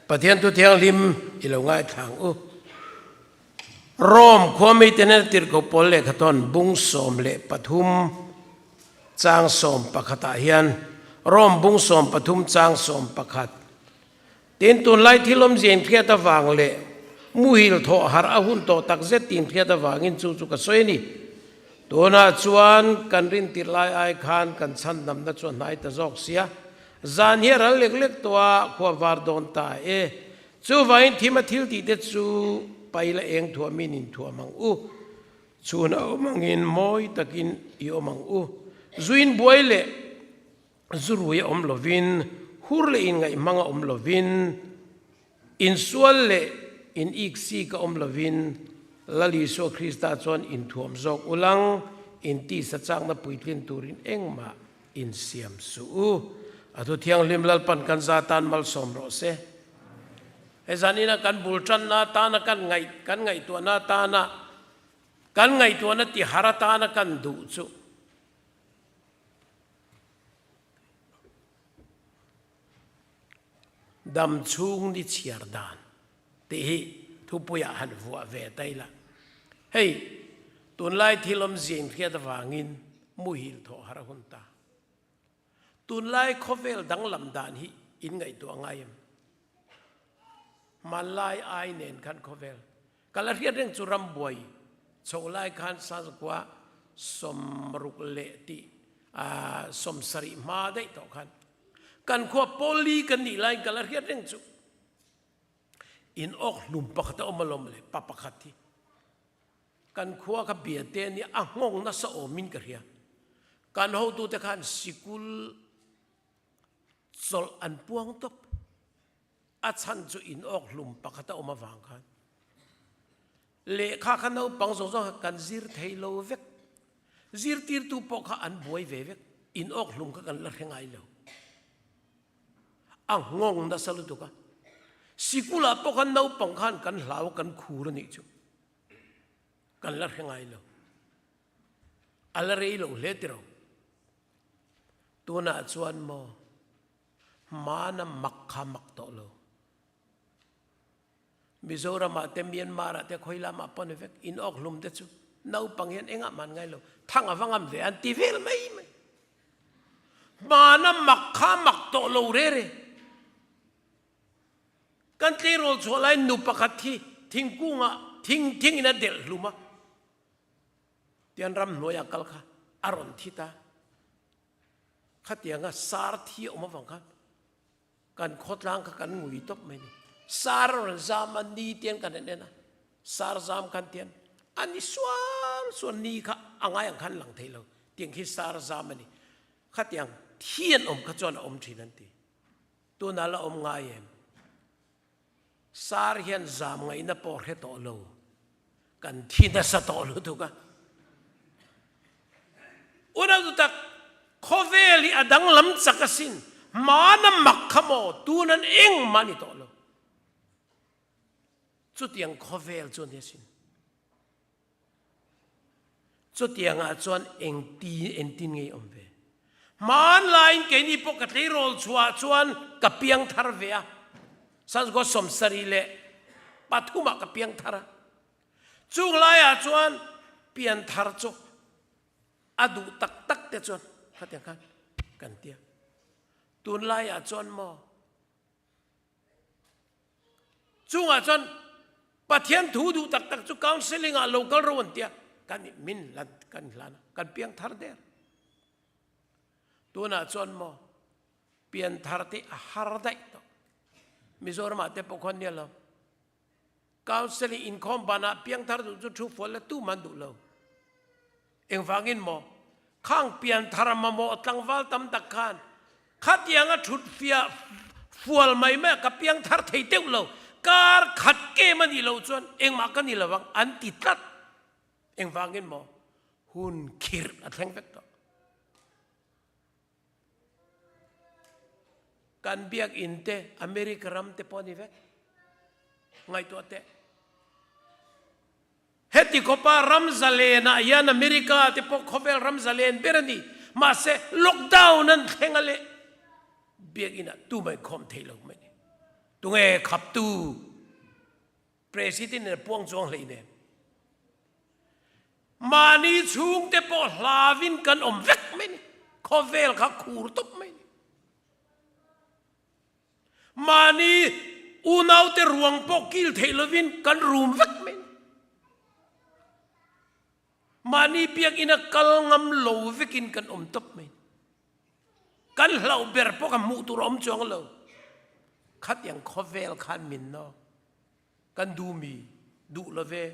Pathian thu thianghlim i lo ngaithla ang u. Rome khua mite hnena tirhkoh pawl lehkhathawn bung 13 chang 11 ah hian Rome bung 13 chang 11 Tin tunlai thil awmzia inhriat avang leh muhil thawh harh a hun tawh takzet tih inhriat avangin chu chu ka sawi a ni. Tunah chuan kan rintirh lai ai khan kan chhandamna chu a hnai ta zawk sia. Zan hi a ral lek lek tawh a, khua var dawn ta e. Chuvangin thim a thil tih te chu paila eng thuamin inthuam ang u. Chhun a awm angin mawi takin i awm ang u. Zuin buai leh Zurui a awm lovin, hur leh inngaihmang a awm lovin, insual leh in iksik a awm lovin, Lal Isua Krista chuan inthuam zawk ulang, intisa chakna puitlin turin engmah insiam suh u. A thu thianghlim Lalpan kan za tan malsawm rawh se. He zanina kan bul tanna atana kan ngaih kan ngaihtuahna atana kan ngaihtuahna tihar atana kan duh chu, Dam chhung ni chhiar dan tih hi thupuiah han vuah ve ta ila. Hei, tunlai thil awmzia inhriat avangin muhil thawh har a hun ta. Tunlai khawvel danglam dan hi in ngaihtuah ngai em? Hmanlai ai nen khan khawvel Ka la hriat reng chu rambuai chho lai khan Sazakua 60 leh tih 70 hma daih tawh khan kan khua Pawli kan nih laiin ka la hriat reng chu in awk hlum pakhat a awm alawm le pa pakhat hi kan khua kha bia te nia a nghawng nasa awmin ka hria kan hotute khan sikul chawlh an puang tawp. A chhan chu in awk hlum pakhat a awm avang khan lehkha kha naupang zawng zawng kha kan zir thei lo vek. Zirtirtu pawh kha an buai ve vek. In awk hlum kha kan la hre ngai lo. A nghawng nasa lutuk a. Sikulah pawh khan naupang khan kan hlau kan khur a nih chu. Kan la hre ngai lo. A la rei lo hle tiro. Tunah chuan maw Hmana mak kha mak tawh lo. Mizoramah te Myanmar-ah te khawi lamah pawh ni vek in awk hlum te chu naupang hian engah man ngai lo. Thang a va ngam ve an ti vel mai mai. Hmana mak kha mak tawh lo re re. Kan tleirawl chhuah laiin nu pakhat hi thingkungah thing thingin a delh hlum a. Tian ramhnuaiah kal kha a rawn thi ta. Khatianga sar thi a awm avang khan kan khawtlang kha kan ngui tawp mai ni. Sar a rawn zam a, ni tian kan en en a, sar zam khan tian a ni sual sual ni kha a ngai ang khan lang thei lo tiang khi sar zam a ni. Khatiang thi an awm kha chuan a awm thin an ti. Tunah la awm ngai em? Sar hian zam ngaihna pawh hre tawh lo, kan thi nasa tawh lutuk a. Unau tu tak, khawvel hi a danglam chak asin, hmana mak kha maw tun an engmah ni tawh lo. Chutiang khawvel chu a ni asin. Chutiangah chuan engti engtin nge i awm ve? Hmanlaiin keini pawh ka tleirawl chhuah chuan ka piang thar ve a, Sazgaw 73 ah ka piang thar a. Chung laiah chuan pian thar chu a duh tak tak te chuan khatiang khan kan tia. Tunlaiah chuan maw Chungah chuan Pathian thu duh tak tak chu counselling ah lo kal ro an tia kan min hlan kan hlan a kan piang thar der. Tunah chuan maw pian thar te a har daih tawh. Mizoram ah te pawh khuan nia lo. Counselling inkhawm banah piang thar duh chu thu fual la tu man duh lo. Engvangin maw? Khang pianthar mamawh tlangval tam tak khan khatianga thut fiah fual mai mai a ka piangthar thei teuh lo, kar khat kem a nih loh chuan engmah ka ni lo ang an ti tlat. Engvangin maw? Hun khirh a thleng vek tawh. Kan biakinn te America ram te pawh a ni vek. Ngaihtuah teh. Heti khawpa ram zalenah hian America te pawh khawvel ram zalen ber a ni. Mahse, lockdown an thleng a leh biakinah tumah inkhawm thei lo mai ni. Tunge khaptu President in a puang chuang hlei nen. Mahni chhungte pawh hlauin kan awm vek mai ni. Khawvel kha khur tawp mai ni. Mahni unaute ruang pawh kil theih lovin kan rum vek mai ni. Mahni biakina kal ngam lo vekin kan awm tawp mai ni. Kan hlauh ber pawh ka hmuh tur a awm chuang lo. Khatiang khawvel khan min nawk. Kan duh mi duh lo ve.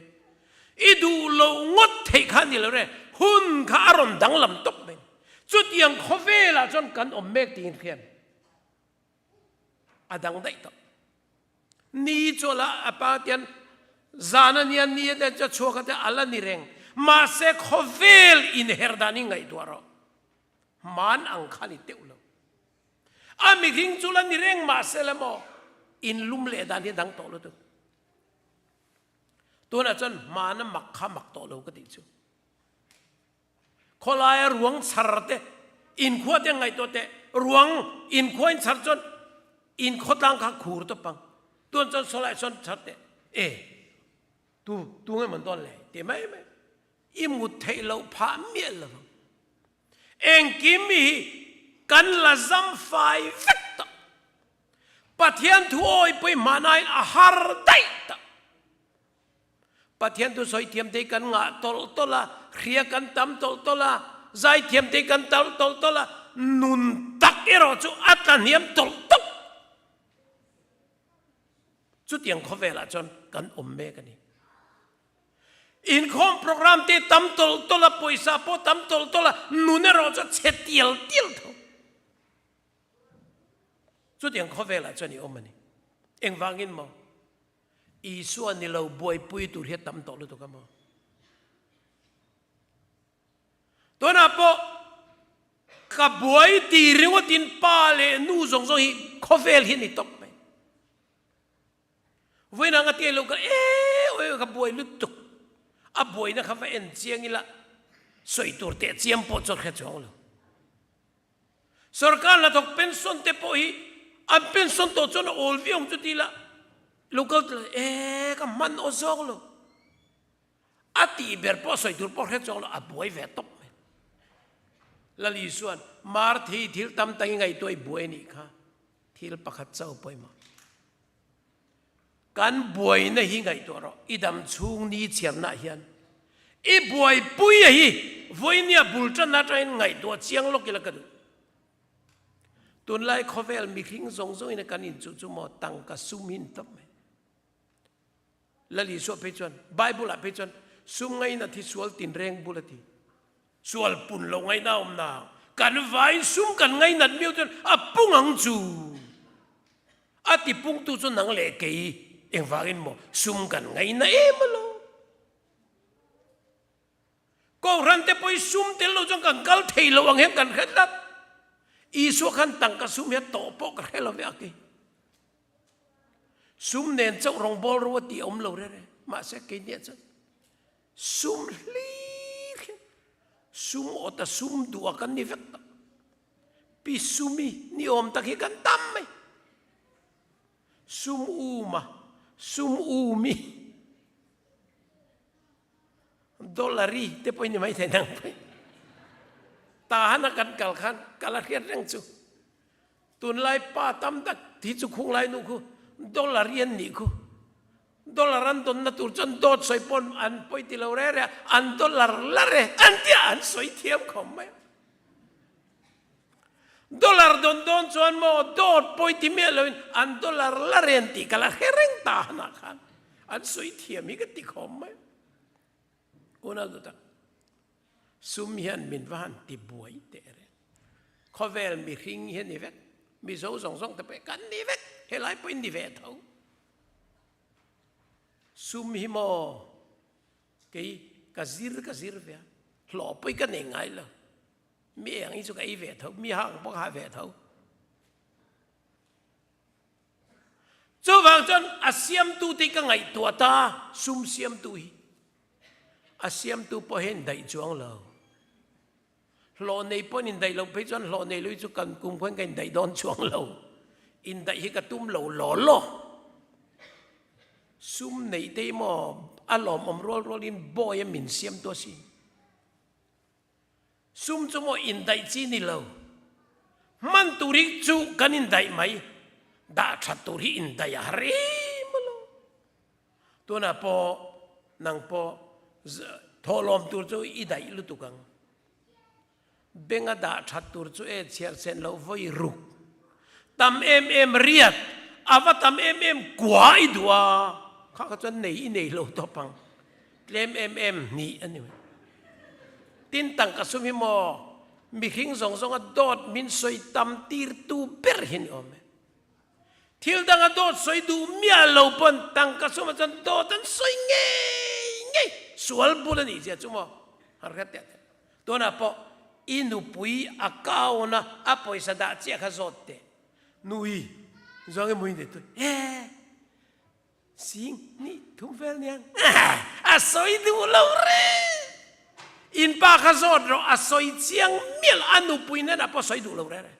I duh lo ngawt theih kha ni lo re. Hun kha a rawn danglam tawp mai. Chutiang khawvelah chuan kan awm mek tiin khian a dang daih tawh. Ni chu ala a pa tian zan a nia ni a tia chhuak a tia ala ni reng. Mahse khawvel inher dan hi ngaihtuah rawh. Hman ang kha ni teuh lo. A mihring chu la ni reng mahse la maw in lum leh dan hi a dang tawh lutuk. Tunah chuan hman a mak kha mak tawh lo ka tih chu. Khawlaia ruang chhar te, inkhua te ngaihtuah teh, ruang inkhua in chhar chuan inkhawtlang kha khur tawp ang. Tun chuan sawlai sawn chhar teh, e tu tu nge mawn dawn le ti mai mai. I mut theih loh phah miah lo vang. Engkim hi kan la zam fai vek tawh. Pathian thu awi pawhin hmahnain a har daih tawh. Pathian thu sawi thiam te hi kan ngah tawlh tawlh a, hria kan tam tawlh tawlh a, zai thiam te hi kan tam tawlh tawlh a, nun tak erawh chu a tla hniam tawlh tawlh. Chutiang khawvelah chuan kan awm mek a ni. Inkhawm program te tam tawlh tawlh a, pawisa pawh tam tawlh tawlh a, nun erawh chu a chhe tial tial tho. Chutiang khawvelah chuan i awm a ni. Engvangin maw? Isua ni lo buaipui tur hi a tam tawh lutuk a maw? Tunah pawh ka buai ti ringawtin pa leh nu zawng zawng hi khawvel hi a ni tawp mai. Vawiin anga ti lo ka e oi ka buai lutuk a buaina kha va en chiang ila sawi tur teh chiam pawh chuan hre chuang lo. Sorkar hnathawk pension te pawh hi an pension tawh chuan a awl viau ang chu ti ila local e ka hman aw zawk lo. A tih ber pawh sawi tur pawh hre chuang lo a buai ve tawp mai. Lal Isuan Marthi thil tam tak i ngaihtuah i buai anih kha thil pakhat chauh pawimawh. Kan buaina hi ngaihtuah rawh i dam chhung ni chhiarnaah hian i buaipui a hi vawinia bul tanna atangin ngaihtuah chiang lawk ila ka duh. Tunlai khawvel mihring zawng zawngin kan inchuh chu maw tangka sum hi an tawp mai. Lal Isua phei chuan Bible ah phei chuan sum ngaina thi sual tinreng bul a ti. Sual pun lo ngaina awm na kan vain sum kan ngainat miau chuan a pung ang chu. A ti pungtu chu nang leh kei engvangin maw sum kan ngaina em alo. Kohhran te pawhin sum tel lo chuan kan kal thei lo ang hian kan hre tlat. Isua khan tangka sum hian tawh pawh ka hre lo ve a kei. Sum nen chauh rawngbawl ro a tih a awm lo rere. Mahse keiniah chuan sum hlir hian sum awta sum duh a kan ni vek tawh. Pi sumi ni awm tak hi kan tam mai. Sum uma, sum umi, dollari te pawhin ni maithei nang pawhin. Tahana kan kal khan kal a hriat reng chu. Tunlai pa tam tak hi chu khunglai nu khu dollar hi an nih khu. Dollar an dawnna tur chuan dawt sawi pawn an pawi ti lo re re a, an dollar la re an tia an sawi thiam khawp mai a. Dollar dawn dawn chuan maw dawt pawi ti miah loin an dollar la re an tih ka la hre reng ta hanah khan an sawi thiam hi ka ti khawp mai a. Unau duhtak. Sum hian min va han ti buai teh reng. Khawvel mihring hi a ni vek. Mizo zawng zawng te pawh hi kan ni vek. Helai pawh in ni ve tho. Sum hi maw kei ka zir ka zir ve a, hlawh pawh hi ka nei ngai lo. Mi eng hi chu ka ei ve tho, mi hang pawh ka ha ve tho. Chuvang chuan a siamtu te hi ka ngaihtuah ta, sum siamtu hi. A siamtu pawh hian daih chuang lo. Hlawh nei pawhin indaih loh phei chuan hlawh nei lui chu kan kum khuan ka indaih dawn chuang lo. Indaih hi ka tum lo law law. Sum neih te hi maw a lawmawm rual rualin bawi a min siam tu a si. Sum chu maw indaih chi ni lo. Hman tur hi chu kan indaih mai. Dah that tur hi indaih a har em alo. Tunah pawh nang pawh thawhlawm tur chu i daih lutuk ang. Benga dah that tur chu e chhiar chhen loh vawi ruk. Tam em em riat, a va tam em em kua i duh a, kha kha chuan nei i nei lo tawp ang. Tlem em em hnih a ni mai. Tin tangka sum hi maw mihring zawng zawnga dawt min sawi tam tirtu ber hi ni awm e. Thil danga dawt sawi duh miah lo pawn tangka sumah chuan dawt an sawi ngei ngei. Sual bul a nih zia chu maw? Han hriat teh teh. Tunah pawh i nupui a kauna a pawisa dah chiah kha zawt teh. Nui zawng i mui nei tu e sing ni thum vel niang a sawi duh lo reng. In pa kha zawt rawh a sawi chiang miah lo a nupui nen ah pawh a sawi duh lo reng reng.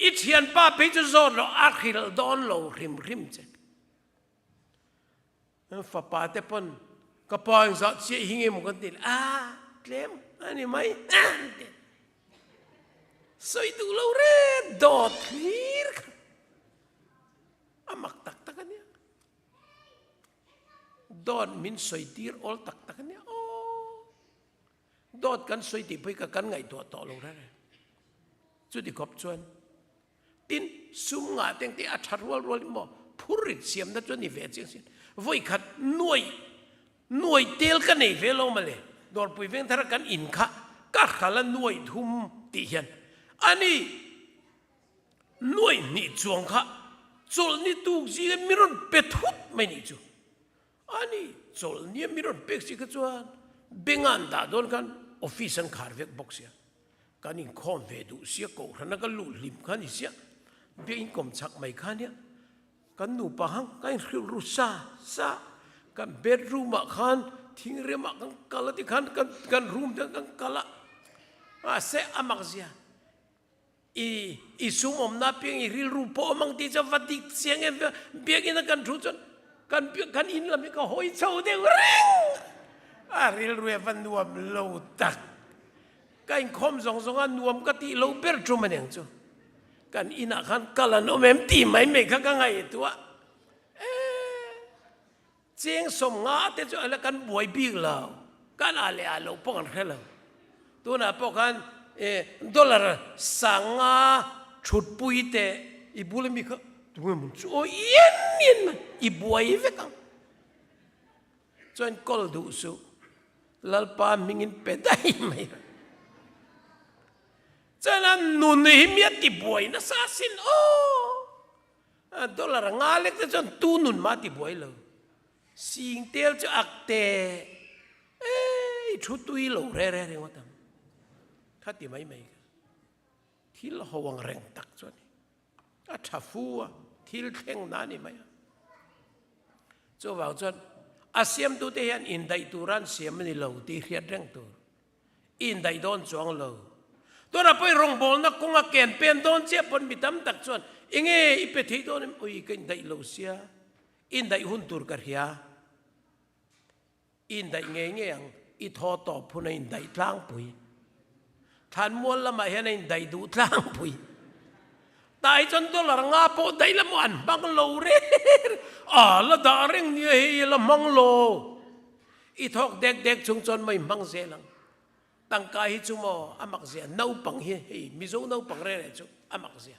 I thianpa phei chu zawt loh a hrilh dawn lo hrim hrim che. Fapa te pawn ka pa engzah chiah hi nge maw kan ti le a tlem a ni mai sawi duh lo re dawt hlir kha a mak tak tak a nia. Dawt min sawi tir awl tak tak a nia aw. Dawt kan sawi tih pawh hi ka kan ngaihtuah tawh lo reng reng. Chuti khawp chuan tin sum ngah teng te a tha rual rual in maw phur rit siamna chu a ni ve chiang sin. Vawi khat nuai nuai tel ka nei ve lo mawle Dawrpui Vengthara kan in kha ka hral a nuai thum tih hian ani nuai hnih chuang kha chawlhni tuk zinga mi rawn pe thut mai nih chu. Ani chawlhnia mi rawn pek si kha chuan bank ah an dah dawn khan office an khar vek bawk sia, kan inkhawm ve duh sia, kohhrana ka luh hlim kha ni sia, biak inkawm chak mai kha nia, kan nupa hang ka inhrilh ru sa sa, kan bedroom ah khan thingrem ah kan kal a tikhan kan room te kan kal a, mahse a mak zia. I i sum awmna piang i rilru pawh awm ang tih chuan va dik chiang em biakinn a kan thu chuan kan kan in lam hi ka hawi chho deuh reng a rilru e va nuam lo tak ka inkhawm zawng zawng a nuam ka tih lo ber tum aniang chu kan inah khan kal an awm em tih mai mai kha ka ngaihtuah e Cheng 50 te chu ala kan buai bik lo, kan ah leh ah loh pawh kan hre lo. Tunah pawh khan dollar 50 thutpui te i bul ami kha tunge maw chu aw ian ian mai i buai vek ang. Chuan kawl duh suh, Lalpa hmingin pe daih mai rawh. Chuan a nun hi mi a ti buai nasa asin aw. Dollar a nga lek te chuan tu nun mah ti buai lo. Sing tel chu ak te e i thu tui lo re re ringawt ang. Kha ti mai mai kha. Thil ho ang reng tak chu a ni. A tha fu a, thil thleng na a ni mai a. Chuvang chuan a siamtute hian indaih tura an siam a ni lo tih hriat reng tur. I indaih dawn chuang lo. Tunah pawh i rawngbawlna kawnga ken pen dawn chiah pawn mi tam tak chuan enge i pe thei dawn em? Ui ka indaih lo sia, i indaih hun tur ka hria. I indaih ngei ngei ang, i thaw tawp hun a indaih tlangpui. Thlanmual lamah hian a indaih duh tlangpui. Tah hi chuan dollar nga pawh daih la maw an hmang lo reng reng. A la dah reng nia hei la hmang lo. I thawk dek dek chung chuan maw i hmang zel ang. Tangka hi chu maw a mak zia naupang hi hei Mizo naupang reng reng chu a mak zia.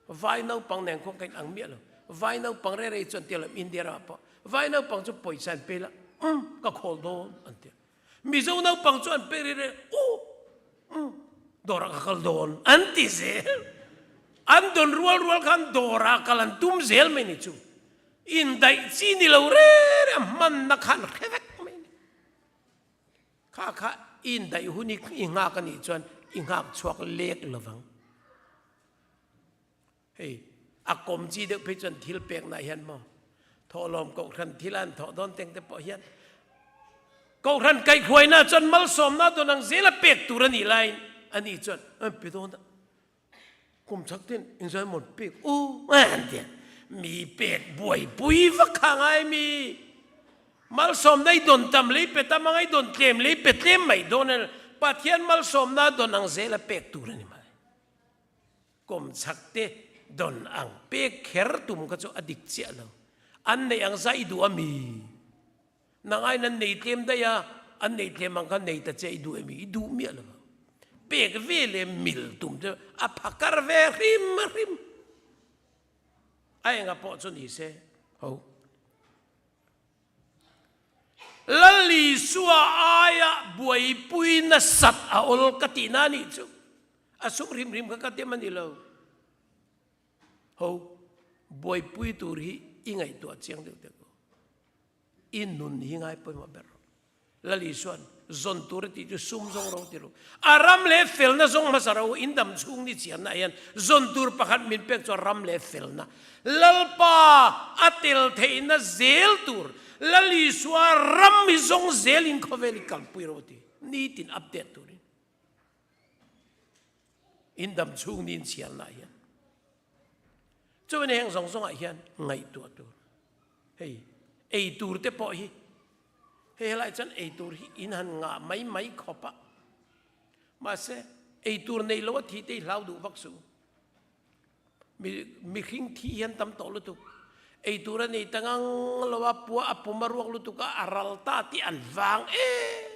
Vai naupang nen khuang ka in ang miah lo. Vai naupang reng reng hi chu an tia lo India ramah pawh vai naupang chu pawisa an pe la umm ka khawl dawn an tia. Mizo naupang chu an pe ri reng u umm dawrah ka kal dawn an ti zel. An dawn rual rual khan dawrah kal an tum zel mai ni chu. Indaih chi ni lo reng reng a hmanna khan hre vek mai ni. Kha kha i indaih hun i i nghak a nih chuan i nghak chhuak lek lovang. Hei a kawm chi deuh phei chuan thil pekna hian maw thawhlawm kohhran thil a an thawh dawn teng te pawh hian kohhran kaihhruaina chuan malsawmna dawn ang zela pek tur a nih laiin ani chuan an pe dawn a. Kum chak ten engzai maw pek u an ti a, mi pek buaipui vak kha ngai mi. Malsawmna i dawn tam lei pe tam anga i dawn tlem lei pe tlem mai dawn a ni. Pathian malsawmna a dawn ang zel a pek tur a ni mai. Kum chak te dawn ang pek kher tum kha chu a dik chiah lo. An neih ang zai i duh a mi? Nang aiin an nei tlem daih a, an nei tlem ang kha nei ta che i duh em i duh miah lo ang. Pek ve leh mil tum chu a phakar ve hrim hrim. A enga pawh chu ni se ho. Lal Isua aia buaipui nasat a awl ka tihna a nih chu. A sum hrim hrim kha ka tem a ni lo. Ho, buaipui tur hi i ngaihtuah chiang deuh deuh. I nun hi ngai pawimawh ber rawh. Lal Isua'n zawn tur a tih chu sum zawng ro ti lo. A ram leh felna zawng hmasa ro in dam chhung ni chianna ah hian zawn tur pakhat min pek chuan ram leh felna Lalpa a tel theihna zel tur Lal Isua ram hi zawng zel in khawvel i kalpui ro a ti. Nitin update turin in dam chhung ni in chhiarna ah hian chuan heng zawng zawng ah hian ngaihtuah tur hei ei tur te pawh hi hei helai chuan ei tur hi in han ngah mai mai khawp a mahse ei tur nei lo a thi te hi hlau duh vak suh mi mihring thi hian tam tawh lutuk ei tur a nei ta ngang lo a pua a pum a ruak lutuk a a ral ta tih an vang em.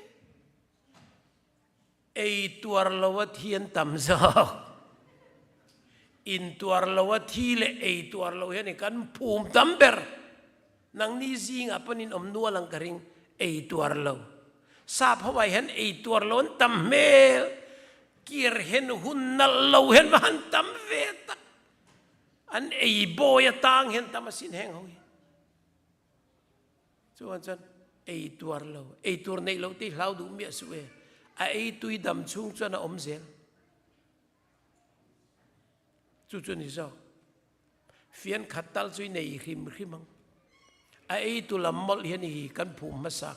Ei tuar lo a thi an tam zawk. In tuar lo a thi leh ei tuar lo hian i kan phum tam ber. Nangni zingah pawn in awm nual ang ka ring, ei tuar lo. Sap ho ah hian ei tuar lo an tam hmel. Kir hen hun nalh lo hian va han tam ve tak. An ei bawi atang hian tam asin heng ho hi. Chuan chuan ei tuar lo, ei tur neih loh te hi hlau duh miah suh e. A ei tui dam chhung chuan a awm zel. Chu chu ni zawk. Fian khat tal chu i nei hrim hrim ang. A ei tu lam mawlh hian i kan phum hmasa.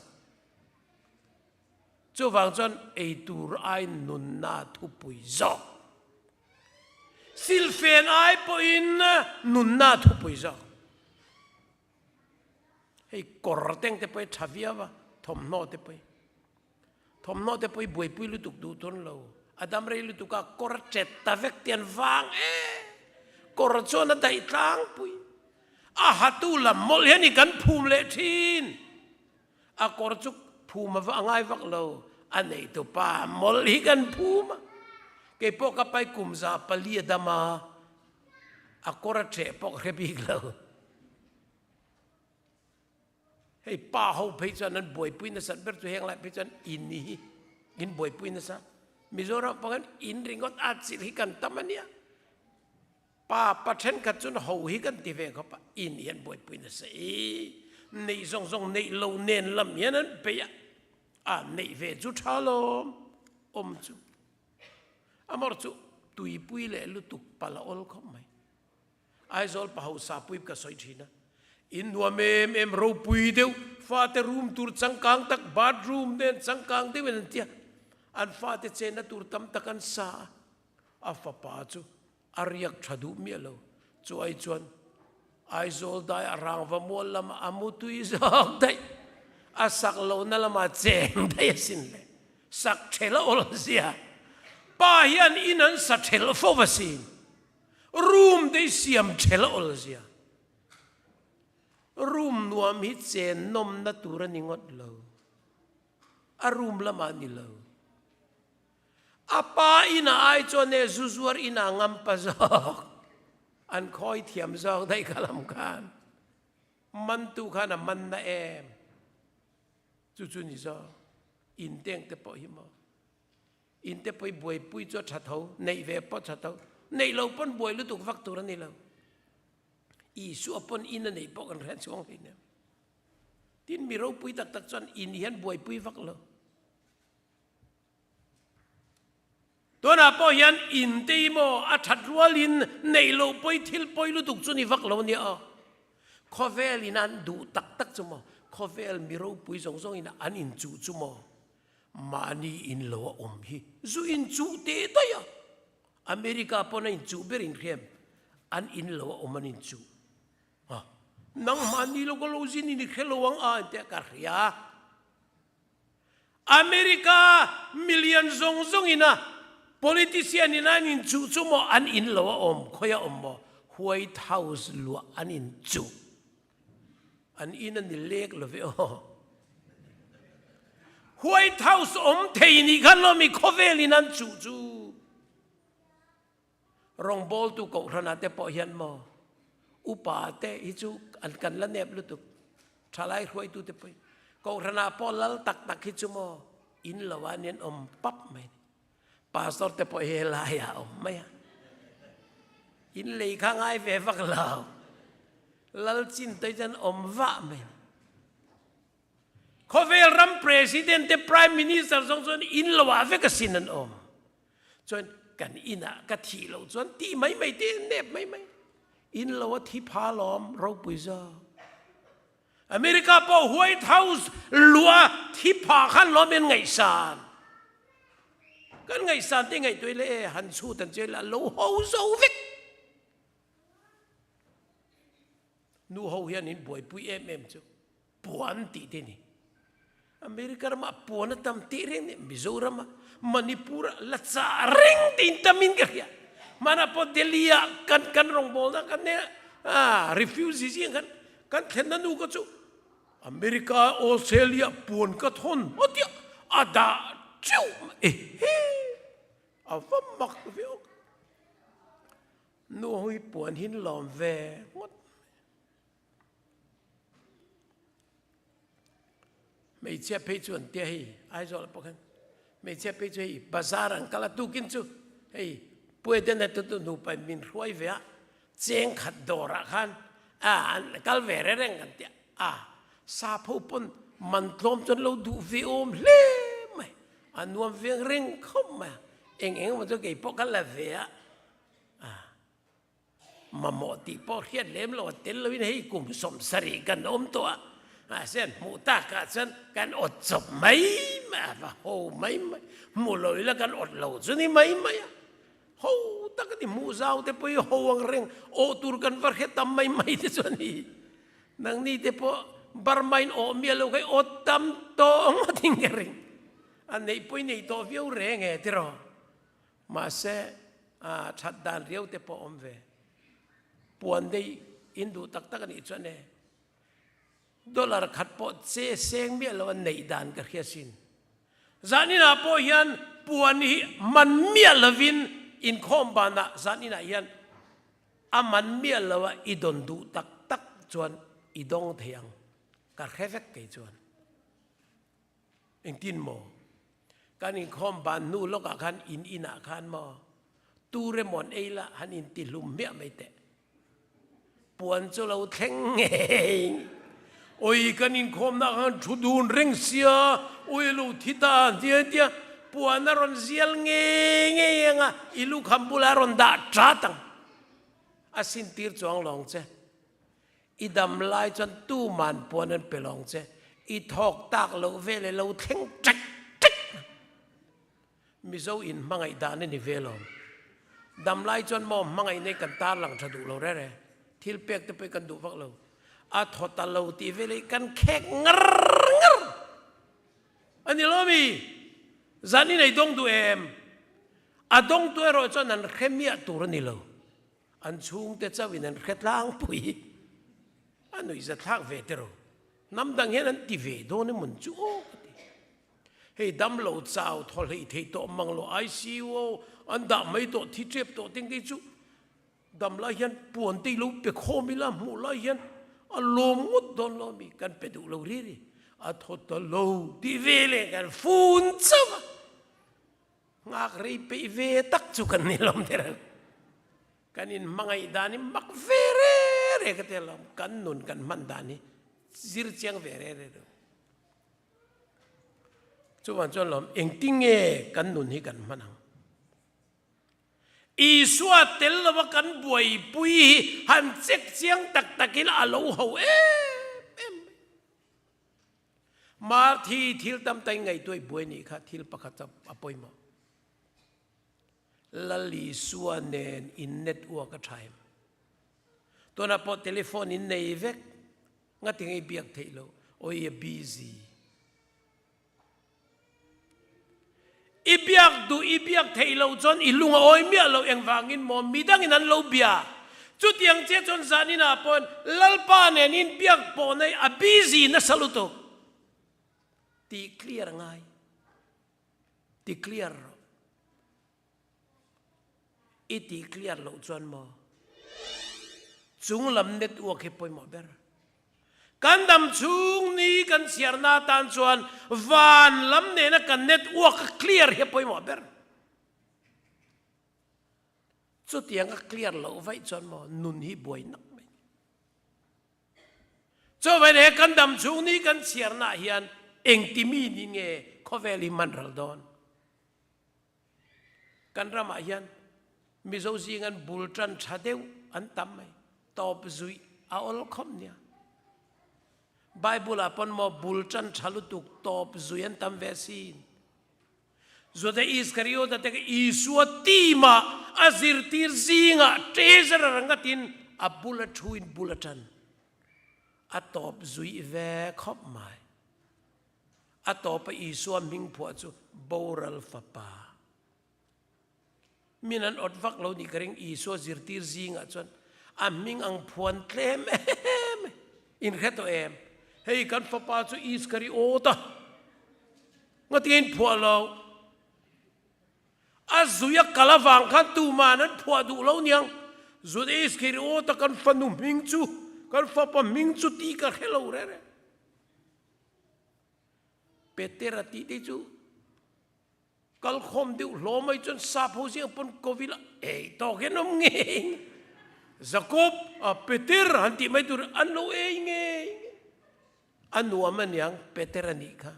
Chuvang chuan ei tur ai nunna thupui zawk. Silfen ai pawhin nunna thupui zawk. Hei kawr teng te pawh hi tha viau a, thawmhnaw te pawh hi. Thawmhnaw te pawh hi buaipui lutuk duh dawn lo. A dam rei lutuk a, kawr a chet ta vek te an vang e. Kawr chuan a daih tlangpui. A hatu lam mawlh hian i kan phum leh thin. A kawr chu phum a va a ngai vak lo. A neitu pa mawlh hi kan phum a. Kei pawh ka pai kum 400 a dam a. A kawr a ṭheh pawh ka hre bik lo. Hei pa ho phei chuan an buaipui nasat ber chu heng lai phei chuan in hi in buaipui nasa. Mizoram pawh hian in ringawt at chilh hi kan tam a nia. Pa pa thenkhat chuan ho hi kan ti ve khawp a, in hi an buaipui nasa i neih zawng zawng neih lo nen lam hian an beih a, a neih ve chu tha lawm awm chu. Amawr chu tuipui leh lutuk pal a awl khawp mai. Aizawl pa hausa pui ka sawi thin a, in nuam em em ropui deuh, fate room tur changkang tak bathroom nen changkang deuhin an ti a, an fate chenna tur tam tak an sa a, a fapa chu a riak tha duh miah lo. Chu ai chuan Aizawl dai a rangva mual lamah a mu tui zawk daih, a sak lohna lamah cheng daih asin le. Sak thelh a awl zia. Pa hian in an sa thelh fo asin. Room te hi siam thelh a awl zia. Room nuam hi chen nawmna tur a ni ngawt lo. A room lamah a ni lo. A pa inah ai chuan e zu zuar inah ngam pa zawk. An khawi thiam zawk daih kha lam khan. Mantu khan a man na em. Chu chu ni zawk. In teng te pawh hi maw. In te pawh hi buaipui chu a tha tho. Neih ve pawh tha tho. Neih lo pawn buai lutuk vak tur a ni lo. Isua pawn in a neih pawh kan hre chuang hleinem. Tin mi ropui tak tak chuan in hian buaipui vak lo. Tunah pawh hian in te hi maw a that rualin neih loh pawi thil pawi lutuk chu ni vak lo nia aw. Khawvel in an duh tak tak chu maw, khawvel mi ropui zawng zawng in an inchuh chu maw, mahni in lo a awm hi zu inchuh teh daih a. America pawn a inchuh ber in hriam an in lo a awm an inchuh. Ha, nangmah ni lo ka lo zin in i hre lo ang a intia ka hria. America million zawng zawng ina politician ina an inchuh chu maw an in lo a awm khawi a awm maw White House luah an inchuh. An in a ni lek lo ve aw. White House awm thei nih khan lawmi khawvel in an chuh chu. Rawngbawltu kohhranah te pawh hian maw upa te hi chu an kan la nep lutuk. Thalai hruaitu te pawh kohhranah pawh lal tak tak hi chu maw in lo ah an awm pap mai. Pastor te pawh hi helai ah awm mai a. In lei kha ngai ve vak lo. Lal chin te chuan awm vah mai. Khawvel ram president te prime minister zawng chuan in lo ah vek asin an awm. Chuan kan in ah ka thih loh chuan tih mai mai te nep mai mai. In lo a thi pha lawm ropui zawk. America pawh White House luah thi pha khan lawm in ngaihsan. Kan ngaihsan te ngaihtuah ila e han chhut an che ila lo ho zo vek. Nu ho hian in buaipui em em chu puan tih te ni. America ramah puan a tam teh reng nen Mizoram a Manipur ah la chah reng te in tam in ka hria. Hmanah pawh Delhi ah kan kan rawngbawlna kan nei a refugee zing khan kan thlenna nu ka chu America Australia puan ka thawn maw tia a dah teuh mai e he a va mak ve awk. Nu ho hi puan hi an lawm ve ngawt. Hmeichhia phei chu an tia hei Aizawl ah pawh khan hmeichhia phei chu hei bazar an kal a tukin chu hei Pueden a tutu nupa in min hruai ve a cheng khat dawr ah khan a an kal ve reng reng kan tia a sap ho pawn man tlawm chuan lo duh ve awm hle mai a nuam veng reng khawp mai a eng eng emaw chu kei pawh ka la ve a a. Mamawh tih pawh hriat lem lo a tel loin hei kum 70 kan awm tawh a, mahse an hmuh takah chuan kan awt chawp mai mai a, va ho mai mai, hmu lo ila kan awt lo chu ni mai mai a, ho tak a ni, hmuh zau te pawh hi ho ang reng, awh tur kan va hre tam mai mai te chu a ni, nangni te pawh Burma in awh miah lo kha i awt tam tawh ngawt in ka ring, a neih pawh i nei tawh viau reng e tiraw. Mahse, a that dan riau te pawh awm ve. Puan dei in duh tak tak a nih chuan e, dollar khat pawh che seng miah lo a neih dan ka hria sin. Zaninah pawh hian puan hi man miah lovin inkhawm banah zaninah hian a man miah lo a i dawn duh tak tak chuan i dawng thei ang ka hre vek kei chuan. Engtin maw? Kan inkhawm ban hnu lawkah khan in inah khan maw tur emaw an ei la han intihlum hmiah mai teh. Puan chu lo thleng ngei. Oi kan inkhawmna khan thu dun reng sia, oi lo thi ta an ti a tia puan a rawn zial ngei ngei ang a, i lukham bulah a rawn dah tat ang. A sintir chuang lawng che. I dam lai chuan tuman puan an pe lawng che, i thawk tak loh vel e lo thleng ṭek ṭek. Mizo in hmangaih dan a ni ve lo. Dam lai chuan maw hmangaih nei kan tar lang ṭha duh lo rere, thil pek te pawh kan duh vak lo. A thaw ta lo tih vel hi kan khek ngar ngar a ni lo mi? Zan i nei dawng duh em? A dawngtu erawh chuan an hre miah tur a ni lo. An chhungte chauhin an hre tlangpui. A nuihza thlak ve tiraw. Hnam dang hian an ti ve dawn emawn chu aw ka ti. Hei damlo chau thaw hleih thei tawh mang lo ICU an dah mai tawh thi tep tawh teng kei chu dam lai hian puan te i lo pe khawm ila hmuh lai hian a lawm ngawt dawn lo ami kan pe duh lo ri ri a thaw ta lo tih ve leh kan fun chauh a. Nghak rei peih ve tak chu kan ni lawm der ang. Kan in hmangaih dan hi mak ve re re ka ti alawm. Kan nun kan hman dan hi zir chiang ve re re lo. Chuvang chuan lawm engtinge kan nun hi kan hman ang. Isua tel lova kan buaipui hi han check chiang tak takin a lo ho em em mai. Marthi thil tam tai ngaihtuah i buai nih kha thil pakhat chu a pawimawh. Lal Isua nen in network a tha em? Tunah pawh telephone in nei vek, ngatinge i biak theih loh? Awi a busy. I biak duh i biak theih loh chuan i lung a awi miah loh engvangin maw midangin an lo bia. Chutiang chiah chuan zaninah pawhin Lalpa nen in biak pawh nei a busy nasa lutuk tih clear a ngai. Ti clear rawh. I tih clear loh chuan maw? Chung lam network hi pawimawh ber. Kan dam chhung ni kan chhiarna atan chuan van lam nena kan network a clear hi a pawimawh ber. Chutiang a clear loh vaih chuan maw nun hi buai nak mai. Chuvai he kan dam chhung ni kan chhiarna hian engti mi ni nge khawvel hi man ral dawn? Kan ramah hian Mizo zing an bul tan tha deuh an tam mai. Tawp zuih a awl khawp nia. Bible ah pawn maw bul tan tha lutuk tawp zui an tam ve sin. Juda Iskariota te kha Isua team ah a zirtir zingah treasurer ang atin a bul a thu in bul a tan. A tawp zuih ve khawp mai. A tawpa Isua hming phuah chu boral fapa. Min an awt vak lo nih ka ring Isua zirtir zingah chuan a hming ang phuan tlem em in hre tawh em? Hei kan fapa chu Iskariota ngatinge in phuah lo? A zui a kal avang khan tuman an phuah duh lo niang. Juda Iskariota kan fanu hming chu kan fapa hming chu tih ka hre lo reng reng. Petera tih te chu kalkhawm deuh hlawm mai chuan sap ho zing pawn kovil a ei tawk hian awm ngei Jacob a Peter han tih mai tur an lo ei ngei a nuam aniang Peter a nih kha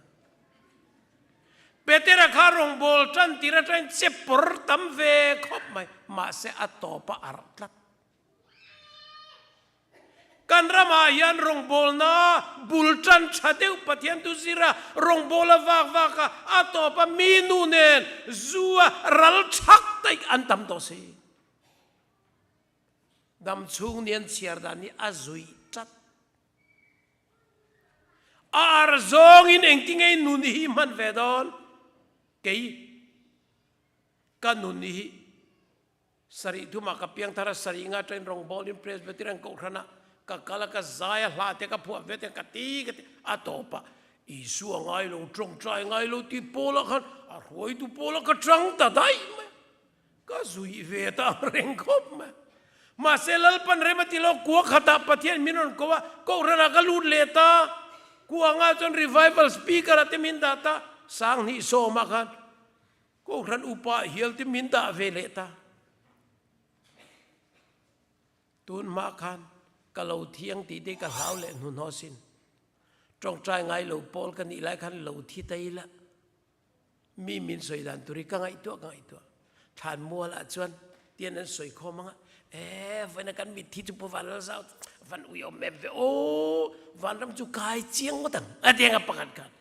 Petera kha rawngbawl tan tir atangin che pawr tam ve khawp mai mahse a tawp a arh tlat. Kan ramah hian rawngbawlna bul tan tha deuh Pathian tu zira rawngbawla vak vak a, a tawp a mi nu nen zu a ral thak taih an tam tawh si. Dam chhung ni an chhiar dan hi a zuih tlat. A ar zawngin engtinge nun hi hman ve dawn? Kei ka nun hi Sarih thumah ka piang thar a, sarih nga train rawngbawlin Presbyterian Kohhranah ka kal a, ka zai a, hla te ka phuah ve te ka ti ka ti a tawp a, Isua ngai lo, tawngtai ngai lo tih pawlah khan a hruaitu pawlah ka tang ta daih mai a, ka zuih ve ta ang reng khawp mai a. Mahse Lalpan rem a ti lo, kua khatah Pathian min rawn ko a, Kohhranah ka lut leh ta, kua angah chuan revival speaker ah te min dah ta, 2009 ah khan Kohhran upa hial te min dah ve leh ta. Tun hma khan ka lo thiang tih te ka hlau leh hnuhnawh sin. Tawngtai ngai lo pawl ka nih lai khan lo thi ta ila. Mi min sawi dan tur hi ka ngaihtuah ka ngaihtuah. Thlan mual ah chuan tian an sawi khawm anga e vawiin kan mitthi chu Pu Vanlalzau van ui awm em ve aw vanram chu kai chiang ngawt ang a ti anga pakhat khan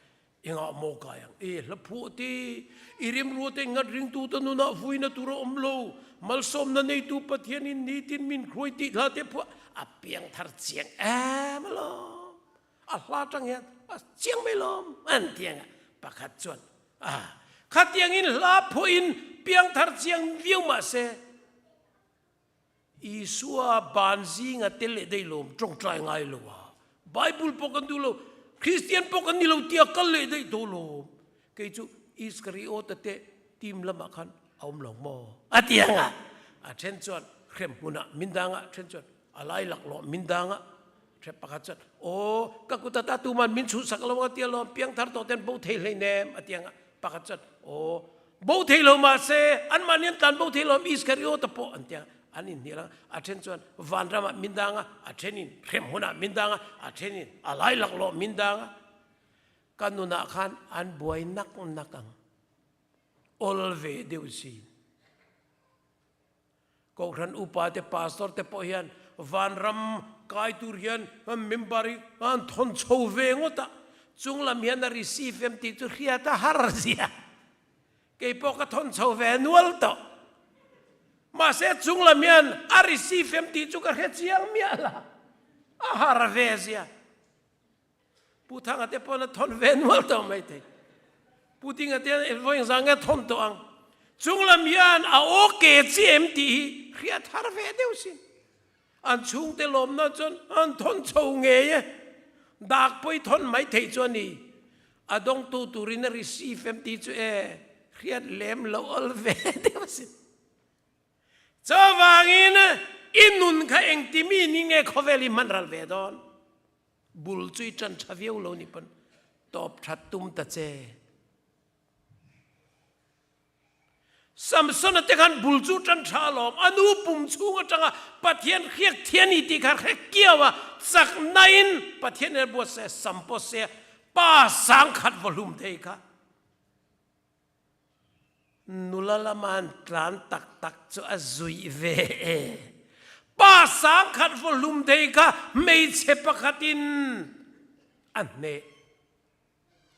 Engah maw kai ang e hla phuah te, i rimrua te ngat ringtu te nunah vuina tur a awm lo, malsawmna neitu Pathianin nitin min hruai tih hla te phuah a piang thar chiang em alawm, a hla tang hian a chiang mai lawm an ti ang a, pakhat chuan a khatiangin hla phuahin piang thar chiang viau mah se, Isua ban zinga tel leh daih lawm tawngtai ngai lo a, Bible pawh kan duh lo, Kristian pawh kan ni lo tia kal leh daih tawh lawm. Kei chu Iskariota te team lamah khan a awm lo maw? A ti ang a, a then chuan hrem hmunah min dang a, then chuan a lai laklawh min dang a, then pakhat chuan aw ka kut ata tuman min chhuhsak lo ang a ti alawm, piangthar tawh ten bo thei hleinem a ti ang a, pakhat chuan aw Bo thei lo mahse anmahni an tlan bo thei lo Iskariota pawh an tia an inhnial a, a then chuan vanramah min dang a, a thenin hremhmunah min dang a, a thenin a lai laklawh min dang a. Ka nunah khan an buai nak nak ang. Awl ve deuh si. Kohhran upa te pastor te pawh hian vanram kai tur hian member hi an thawn chho ve ngawt a, chung lam hian a receive em tih chu hriat a har zia. Kei pawh ka thawn chho ve nual tawh. Mahse chung lam hian a receive em tih chu ka hre chiang miah la, a har ve zia. Pu Thanga te pawn a thawn ve nual tawh mai thei. Pu Dinga te hian vawi engzah nge a thawn tawh ang. Chung lam hian a okay chi em tih hi hriat har ve deuh sin. An chhungte lawmna chuan an thawn chho ngei e. Dak pawi thawn mai theih chu a ni. A dawngtu turin a receive em tih chu e hriat lem loh awl ve deuh a sin. Chuvangin i nun kha engti mi ni nge khawvel i hman ral ve dawn? Bul chu i ṭan ṭha viau lo ni pawn tawp ṭhat tum ta che. Samsona te khan bul chu ṭan ṭha alawm, a nu pum chhung aṭanga Pathian hriak thian ni tih kha hre kiau a, chaknain Pathian nen a buatsaih a, sam pawh se pa sangkhat vaw hlum thei kha. Nula lama an tlan tak tak chu a zuih ve e. Pa sangkhat vaw hlum thei kha hmeichhe pakhatin a hneh.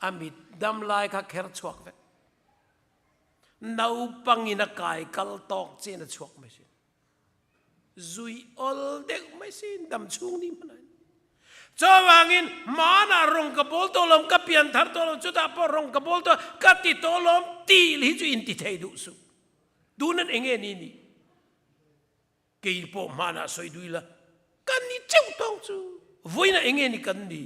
A mit dam lai kha kher chhuak vek. Naupangin a kai kal tawk chiin a chhuak mai sin. Zui awl deuh mai siin dam chhung ni hman ain. Chuvangin hmanah rawng ka bawl tawh lawm, ka pian thar tawh lawm, chutah pawh rawng ka bawl tawh, ka ti tawh lawm tih hi chu inti thei duh suh. Tunan eng nge ni ni? Kei pawh hmanah sawi dui la, kan ni teuh tawng chu. Vawiinah eng nge ni kan ni?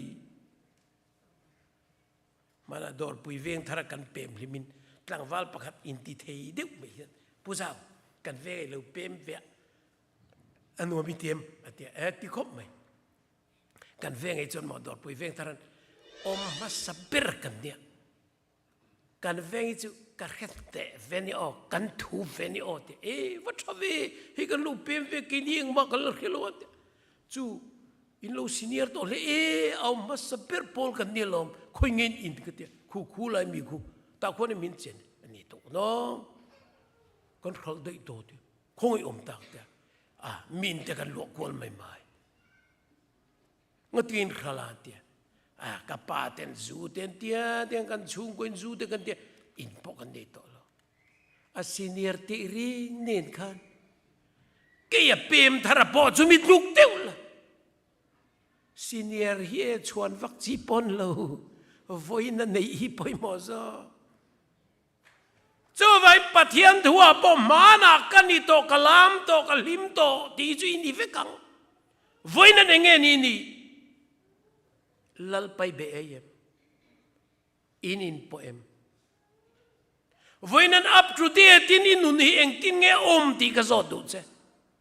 Hmanah dawrpui veng thara kan pem hlimin tlangval pakhat inti thei deuh mai hian Pu Zau, kan veng ei lo pem ve a, a nuam i ti em? a ti a, e ti khawp mai. Kan veng ei chuan maw dawrpui veng tharan awm hmasa ber kan nia. Kan veng hi chu ka hre teh ve ni aw, kan thu ve ni aw ti e va tha ve, hei kan lo pem ve keini engmah kan la hre lo a ti. Chu in lo senior tawh hle e, a awm hmasa ber pawl kan nia lawm, khawi nge in in ka tia, khu khu lai mi khu, tah khuan in min chen a ni tawh nawm, kan hralh daih tawh tia, khawngaih awm tak tia, a mi in te kan luah kual mai mai, ngati in hralh a tia, a ka pa ten zu te an tia, tiang kan chhungkaw in zu te kan tia, in pawh kan nei tawh lo. A senior tih ring nen khan kei a pem thar a pawh chu mi tluk deuh la. Senior hi e chhuan vak chi pawn lo, vawiin a neih hi pawimawh zawk. Chuvai Pathian thu ah pawh hmanah ka ni tawh, ka lam tawh, ka hlim tawh tih chu i ni vek ang. Vawiin a nei nge ni ni? Lalpai be ei em? In in pawh em? Vawiin an up to date in i nun hi engtin nge awm tih ka zawt duh che.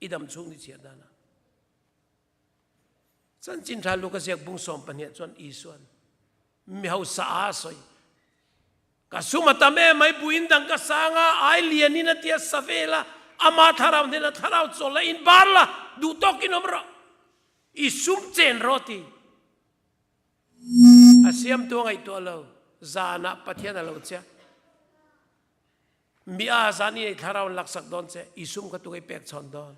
I dam chhung ni chhiat nana. Chanchin tha Luka ziak bung 12 chuan Isuan mi hausa a sawi. Ka sum a tam em mai buin dang ka sang a, ai lian in a tia sa vel a, ama thlarau hnena thlarau chawl la in bar la, duh tawkin awm rawh. I sum chen rawh ti. A siamtu a ngaihtuah lo. Zanah Pathian a lo chia. Mi a zan i thlarau an laksak dawn che, i sum kha tu i pek chhawn dawn.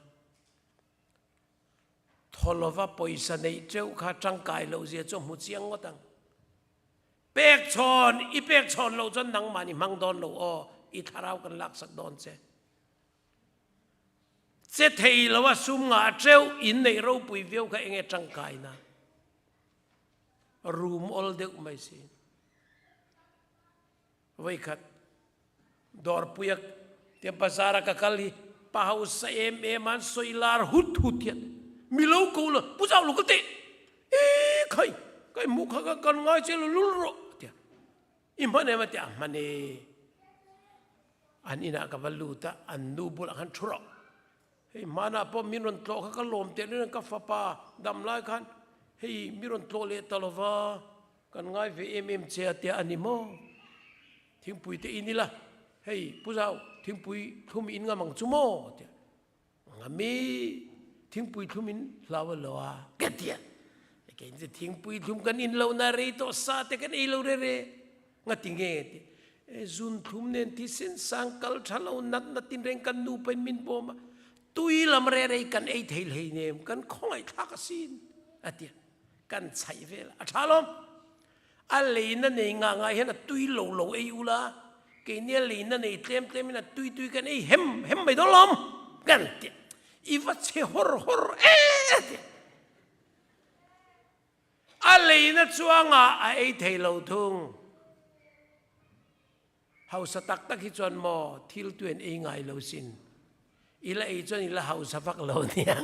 Tholova pawisa neih teuh kha tangkai lo zia chu hmu chiang ngawt ang. Pek chhawn, i pek chhawn lo chuan nangmah ni hmang dawn lo aw, i thlarau kan laksak dawn che. Che thei lo a sum ngah teuh in neih ropui viau kha enge tangkaina. Rum awl deuh mai si. Voikhat dawrpuia te bazar a ka kal hi pa hausa em em an sawi lar hut hut hian mi lo ko la pu zau lo ka teh e khai kai hmuh kha ka kan ngai che lo lul rawh tia i hman em a tia hman e an inah ka va lut a an nu bulah khan thu rawh Hei hmanah pawh min rawn tlawh kha ka lawm teh reng ka fapa dam lai khan hei mi rawn tlawh leh ta lova kan ngai ve em em che a tia a ni maw? Thingpui te in ila hei Pu Zau thingpui thlum in ngam ang chu maw? A tia ngam i thingpui thlum in hlau a lo a ka tia kei chu thingpui thlum kan in lo na rei tawh sa te kan ei lo re re Ngati nge ti e zun thlum nen thisen sang kal tha lo nat na tin reng kan nu pain min bawm a tui lam re rei kan ei thei hlei nem kan khawngaih thlak asin a tia kan chhaih vel a tha lawm a leina nei nga nga hian a tui lo lo ei ula keini a leina nei tlem tlem in a tui tui kan ei hem hem mai dawn lawm. Kan ti i va che hawr hawr e ti. A leina chuangah a ei thei lo thung. Hausa tak tak hi chuan maw thil tu an ei ngai lo sin. I la ei chuan i la hausa vak lo nia.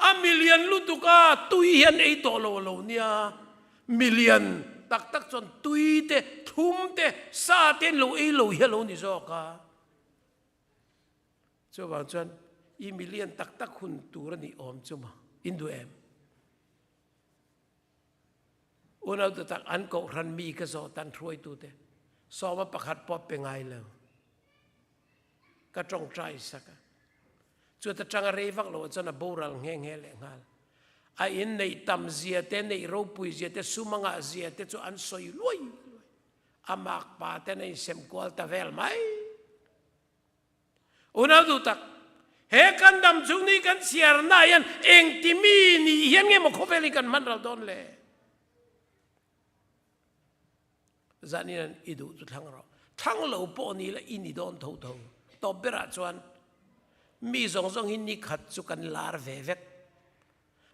A milian lutuk a, tui hian ei tawh lo lo nia. Milian tak tak chuan tui te, thlum te, sa te an lo ei lo hi a lo ni zawk a. Chuvang chuan i milian tak tak hun tur a nih awm chu ma, in duh em? Unau tak an kohhran mi ka zawh tan hruaitute sawma pakhat pawh pe ngai lo. Ka tawngtai sak a. Chuta tanga rei vak lo chuan a boral nghe nghe leh nghal. A in neih tam zia te, neih ropui zia te, sum a ngah zia te chu an sawi luai luai. A makpa ten a insem kual ta vel mai. Unau duh tak, he kan dam chung ni kan chhiarna hian engti mi nih hian nge maw khawvel hi kan hman ral dawn le? Zanin an i duh chu thlang rawh. Thlang lo pawh ni la i ni dawn tho tho. Tawp berah chuan mi zawng zawng hi ni khat chu kan lar ve vek.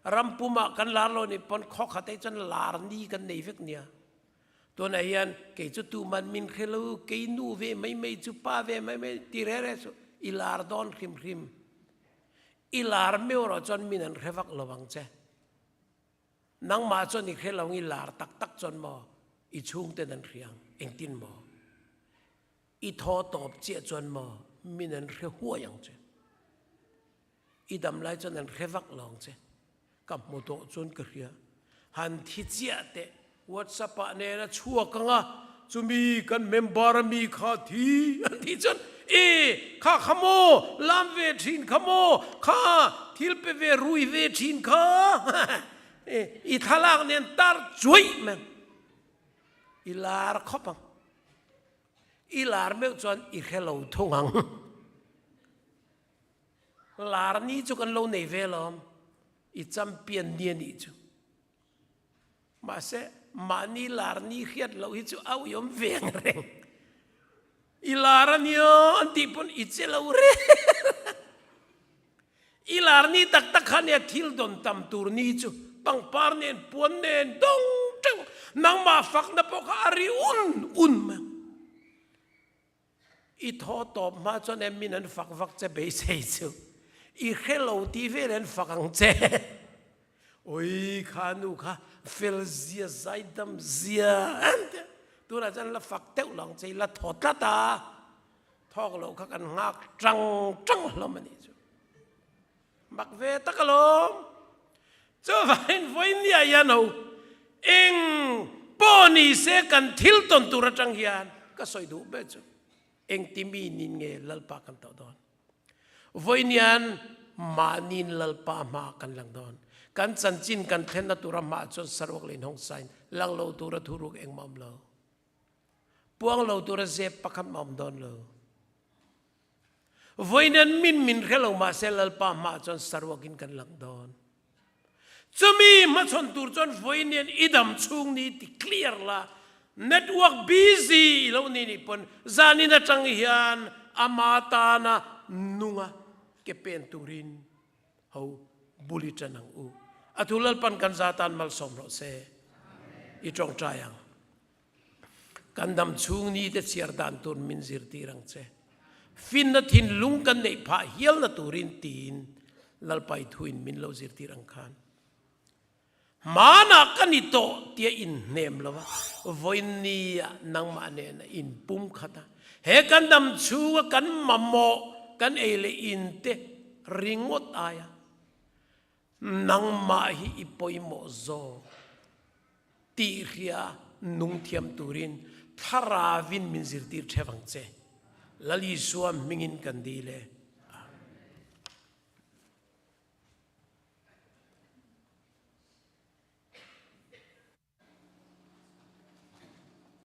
Ram pumah kan lar lo nih pawn khaw khat ah chuan lar ni kan nei vek nia. Tunah hian kei chu tuman min hre lo, kei nu ve mai mai chu pa ve mai mai ti re re chu i lar dawn hrim hrim. I lar meuh erawh chuan min an hre vak lo ang che. Nangmah chuan i hre lo ang i lar tak tak chuan maw i chhungten an hria ang, engtin maw? I thaw tawp chiah chuan maw min an hre huai ang che. I dam lai chuan an hre vak lo ang che. Ka hmu tawh chuan ka hria. Han thi chiah teh WhatsApp ah nen a chhuak ang a, chumi kan member a mi kha thi an tih chuan e kha kha maw lam ve thin kha maw kha thil pe ve rui ve thin kha i thlalak nen tar chuaih mai ang. I lar khawp ang. I lar meuh chuan i hre lo thung ang. Lar ni chu kan lo nei ve lawm, i champion ni a nih chu. Mahse, mahni lar ni hriat loh hi chu a uiawm ve ang reng. I lar a nia an tih pawn i che lo reng. I lar ni tak tak kha nia thil dawn tam tur ni chu pangpar nen puan nen dawng teuh nangmah fakna pawh kha a ri un un mai. I thaw tawp hma chuan em min an fak vak che beisei chu i hre lo tih vel an fak ang che. Oi kha nu kha fel zia zaidam zia an ti a. Tunah chuan la fak teuh lo ang che i la thaw tlat a. Thawk loh kha kan nghak tang tang hlawm a nih chu. Mak ve tak alawm. Chuvangin vawinia hian ho eng pawh ni se kan thil tawn tur atang hian ka sawi duh ber chu engti mi nin nge Lalpa kan tawh dawn. Vawiinian mahniin Lalpa hma kan lang dawn. Kan chanchin kan thlenna tura hmaah chuan saruak leh inhawngsain lang lo tura thuruk engmah awm lo. Puang lo tura zep pakhat mah awm dawn lo. Vawiin min min hre lo mahse Lalpa hmaah chuan saruakin kan lang dawn. Chumi hmachhawn tur chuan vawiin i dam chhung ni ti clear la, network busy i lo ni nih pawn zanin atang hian ama tana nunga ke pen turin ho bul i tan ang u. A thu Lalpan kan za tan malsawm rawh se. I tawngtai ang. Kan dam chhung ni te chhiar dan tur min zirtir ang che. Finna thinlung kan neih phah hialna turin tiin Lalpai thuin min lo zirtir ang khan. Hmanah ka ni tawh tia inhnem lo a, vawinia nangmah nena inpum khat a, he kan dam chhunga kan mamawh kan ei leh in te ringawt aia Nangmah hi i pawimawh zawk tih hria nung thiam turin Thlarauin min zirtir theuh ang che. Lal Isua hmingin kan dil e.